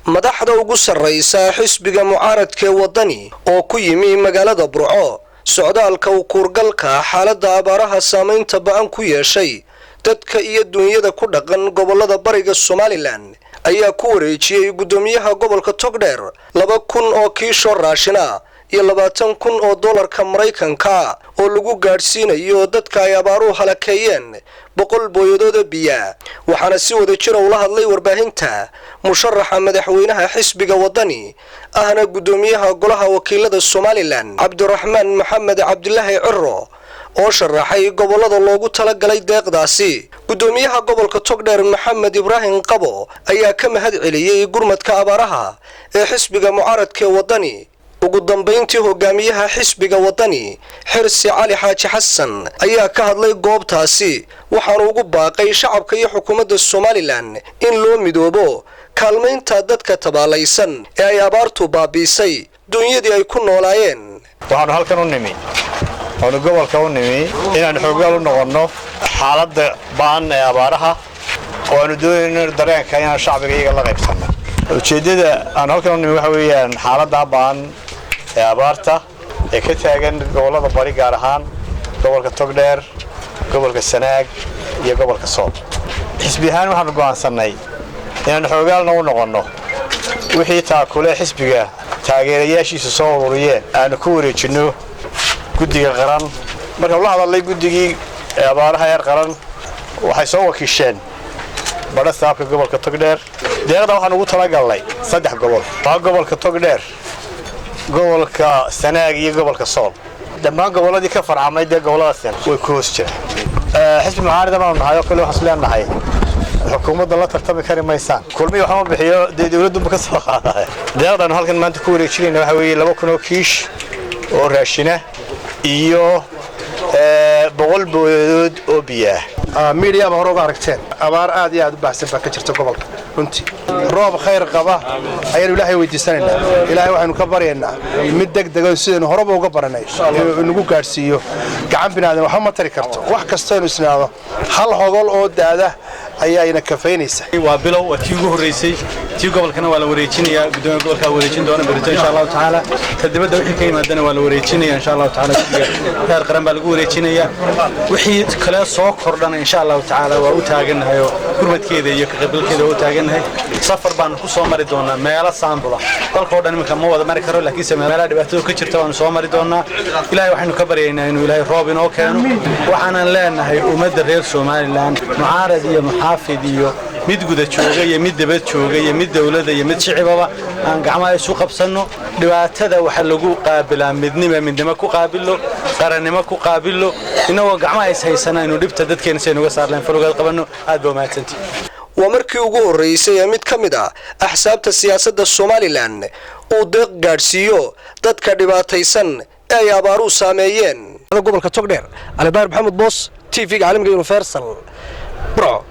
Madaxda ugu sarraysa xisbiga mucaaradka ee Waddani oo ku yimi magaalada Burco socdaalka u kuurgalka xaaladda abaaraha saamaynta ba'an ku yeeshay dadka iyo dunyada ku dhaqan gobolada bariga Somaliland ayaa ku wareejiyey guddoomiyaha gobolka Togdheer 2000 oo kiisho raashina iyo 20,000 oo dollarka Maraykanka oo lagu gaadhsiinayo dadka ay abaaruhu halakeeyeen 100 booyadooda biya. Waxaana si wada jira ula hadlay warbaahinta musharaxa madaxweynaha xisbiga Waddani ahna guddoomiyaha golaha wakiilada Somaliland, Cabdiraxmaan Maxamed Cabdilaahi Ciro, oo sharaxay gobolada loogu talagalay deeqdaasi. Guddoomiyaha gobolka Togdheer, Maxamed Ibraahim Qabo, ayaa ka mahad celiyey gurmadka abaaraha ee xisbiga mucaaradka ee Waddani. Ugu dambayntii, hogaamiyaha xisbiga Waddani, Xirsi Cali Xaaji Xasan, ayaa ka hadlay goobtaasi, waxaanu ugu baaqay shacabka iyo xukuumadda Somaliland in loo midoobo kaalmaynta dadka tabaalaysan ee ay abaartu baabiisay dunyadii ay ku noolaayeen. Waxaanu halkan u nimi oonu gobolka u nimi inaannu xoogaal u noqonno xaaladda ba'an ee abaaraha oo aanu doonayno dareenka inaan shacbiga iyaga la qaybsanno. Ujeeddada aanu halkan u nimi waxa weeyaan xaaladdaa ba'an ee abaarta ee ka taagan gobollada bari, gaar ahaan gobolka Togdheer, gobolka Sanaag iyo gobolka Sool. Xisbi ahaan waxaanu go'aansannay inaannu xoogaalna u noqonno, wixii taakule xisbiga taageerayaashiisa soo ururiyeen aanu ku wareejinno guddiga qaran. Markaan la hadalnay guddigii abaaraha heer qaran, waxay soo wakiisheen badha saabka gobolka Togdheer. Deeqda waxaan ugu talagalnay saddex gobol: waa gobolka Togdheer, gobolka Sanaag iyo gobolka Sool. Dhammaan gobolladii ka farcamay dee gobolladaas way ku hoos jiraan. Xisbi mucaarida baanu nahay oo kale waxaan is leenahay xukuumadda la tartami kari maysaan. Kulmihi waxma bixiyo dee, dowladunba ka soo qaadaya. Deeqdaanu halkan maanta ku wareejinayna waxa weeye 2000 oo kiish oo raashina iyo 100 booyadood oo biyaah. Miidiyaba hore uga aragteen, abaar aad iyo aad u baahsan baa ka jirta gobolka. Runtii roob khayr qaba ayaanu Ilaahay weydiisanaynaa. Ilaahay waxaynu ka baryaynaa mid deg dega, sidaynu horeba uga baranay, inuu inagu gaadhsiiyo. Gacan binaadan waxba ma tari karto. Wax kastaynu isnaado, hal hogol oo daada ayaa ina kafaynaysa. Waa bilow, waa tii ugu horreysay. Tii gobolkana waa la wareejinayaa, gudoomiya gobolkaa wareejin doona berito, insha Allahu tacaala. Ta dibadda wixii ka yimaadana waa la wareejinaya, insha Allahu tacaala. Guddiga heer qaran baa lagu wareejinayaa. Wixii kale soo kordhana, insha Allahu tacaala, waa u taagannahay oo gurmadkeeda iyo ka qaybgalkeeda waa u taagannahay. Safar baanu ku soo mari doonaa meelo saambula dalkoo dhan. Iminka ma wada mari karo, laakiinse meelaha dhibaatada ka jirta waanu soo mari doonaa. Ilaahay waxaynu ka baryaynaa inuu Ilaahay roob inoo keeno. Waxaanan leenahay ummadda reer Somaliland, mucaarad iyo muxaafid iyo mid guda jooga iyo mid dibad jooga iyo mid dowladda iyo mid shicibaba, aan gacmaha isu qabsanno. Dhibaatada waxa lagu qaabilaa midnima. Midnimo ku qaabillo, qarannimo ku qaabillo. Innagoo gacmaha is haysana aynu dhibta dadkeena si aynu uga saarlayn falugaad qabanno. Aad baa umahadsantihi. Waa markii ugu horreysay ee mid ka mid ah axsaabta siyaasadda Somaliland uu deeq gaadhsiiyo dadka dhibaataysan ee ay abaaruhu saameeyeen. Gobolka Togdheer, Calidaahir Maxamed Boos, TV-ga caalamiga Universal, Burco.